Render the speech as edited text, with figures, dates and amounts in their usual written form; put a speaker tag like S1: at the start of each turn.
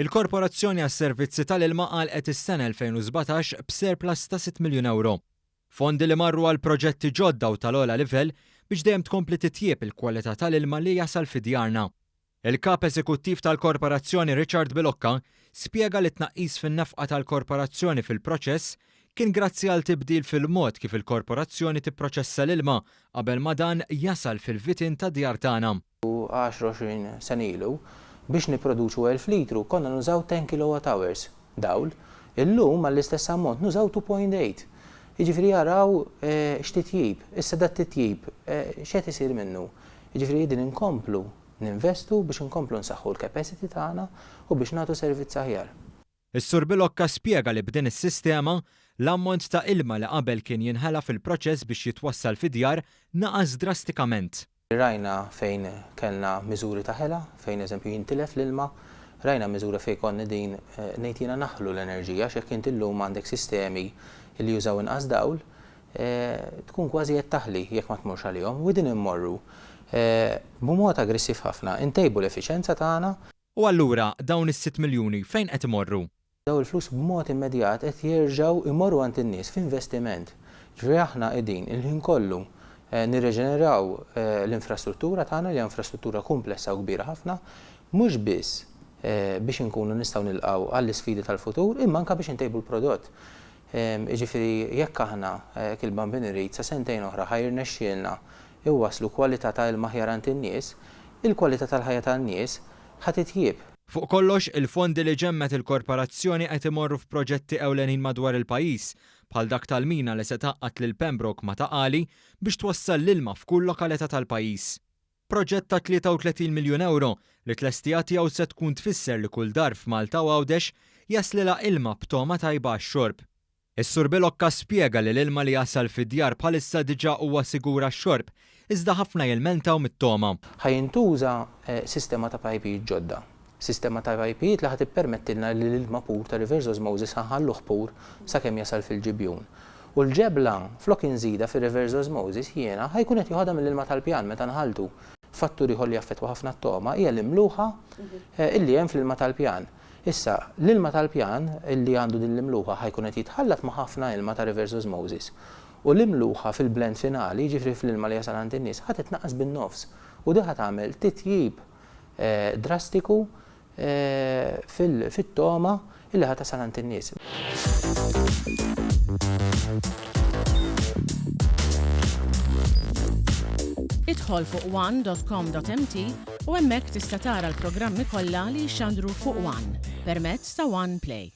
S1: Il-Korporazzjoni għas-Servizzi tal-Ilma għalqet is-sena 2017 b'surplus ta' sitt miljun ewro. Fondi li marru għal proġetti ġodda u tal-ogħla livell biex dejjem tkompli titjieb il-kwalità tal-ilma li jasal fi djarna. Il-Kap Eżekuttiv tal-Korporazzjoni Richard Bilocca spjega li t-tnaqqis fin-nefqa tal-Korporazzjoni fil-proċess kien grazzi għal tibdil fil-mod kif il-Korporazzjoni tipproċessa l-ilma qabel ma dan jasal fil-vitien tad-djar tagħna.
S2: Għaxra 20 sena ilu, biex nipproduċu 1,000 litru konna nużaw 10 kilowatt hours dawl. Illum għall-istess ammont nużaw 2.8. Jiġifieri araw x'titjib. Issa dat-titjib x'qed isir minnu? Jiġifieri qegħdin inkomplu ninvestu biex inkomplu nsaħħu l-capacity tagħna u biex nagħtu servizz aħjar.
S1: Is-Sur Bilocca spjega li b'din is-sistema, l-ammont ta' ilma li qabel kien jinħela fil-proċess biex jitwassal fid-djar naqas drastikament.
S2: Rajna fejn kellna miżuri ta' ħela, fejn eżempju jintilef l-ilma, rajna miżuri fejn konna qegħdin ngħid jiena naħlu l-enerġija għax jekk inti llum għandek sistemi li jużaw inqas dawl, tkun kważi qed taħli jekk ma tmurx għalihom u qegħdin immorru b'mod aggressiv ħafna ntejbu l-effiċenza tagħna.
S1: U allura dawn is-sitt miljuni fejn qed imorru?
S2: Dawn il-flus b'mod immedjat qed jerġgħu jmorru għand in-nies f'investiment. Ġifieri aħna qegħdin il-ħin kollu nirreġeneraw l-infrastruttura tagħna li hija infrastruttura kumplessa u kbira ħafna, mhux biss biex inkunu nistgħu nilqgħu għall-isfidi tal-futur imma anke biex intejbu l-prodott. Jiġifieri jekk aħna, jekk il-Bambin irid, sa sentejn oħra ħa jirnexxielna iwasslu kwalità ta' ilma aħjar għand in-nies, il-kwalità tal-ħajja tan-nies ħa titjieb.
S1: Fuq kollox, il-fondi li ġemmgħet il-Korporazzjoni qed imorru f'proġetti ewlenin madwar il-pajjiż, bħal dak tal-mina li se tgħaqqad lil Pembroke ma' Ta' Qali biex twassal l-ilma f'kull lokalità tal-pajjiż. Proġett ta' 33 miljun ewro li t-tlestija tiegħu se tkun tfisser li kull dar f'Malta u Għawdex jaslilha ilma b'togħma tajba għax-xorb. Is-Sur Bilocca spjega li l-ilma li jasal fid-djar bħalissa diġà huwa sigur għax-xorb, iżda ħafna jilmentaw mit-togħma.
S2: Ħa jintuża sistema ta' pajpijiet ġodda. Sistema ta' pajpijiet li ħa tippermettilna li l-ilma pur ta' reverse osmosis ħa nħalluh pur sakemm jasal fil-ġibjun. U l-ġebla, flok inżidha fir-reverse osmosis, jiena, ħa jkun qed joħodha mill-ilma tal-pjan meta nħalltu. Fattur ieħor li jaffettwa ħafna t-togħma hija l-imluħa illi hemm fl-ilma tal-pjan. Issa, l-ilma tal-pjan li għandu din l-imluħa ħa jkun qed jitħallat ma' ħafna ilma ta' reverse osmosis. U l-imluħa fil-blend finali, jiġifieri fl-ilma li jasal għand in-nies, ħa titnaqqas bin-nofs. U din ħa tagħmel titjib drastiku fit-togħma li ħa tasal għand in-nies.
S3: Idħol fuq one.com.mt u hemmhekk tista' tara l-programmi kollha li jixxandru fuq One permezz ta' One Play.